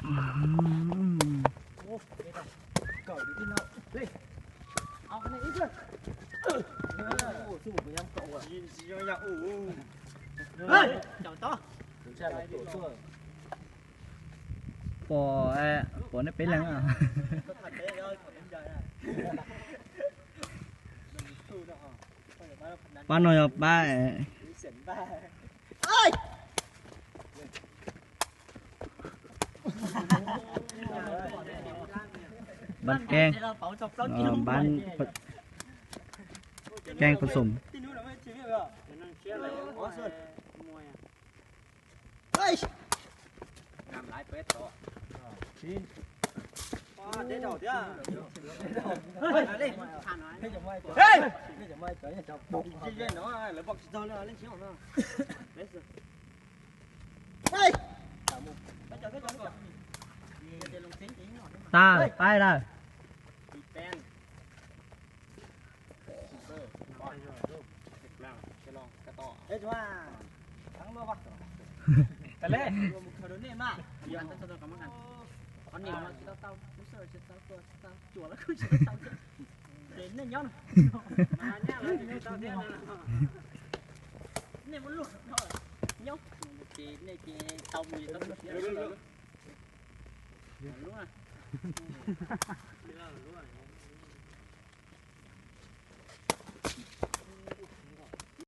Pom, pom nej peb leeg. Pab no yog pab bán kem, bán kem Pha Xum. Tag, pais lawm.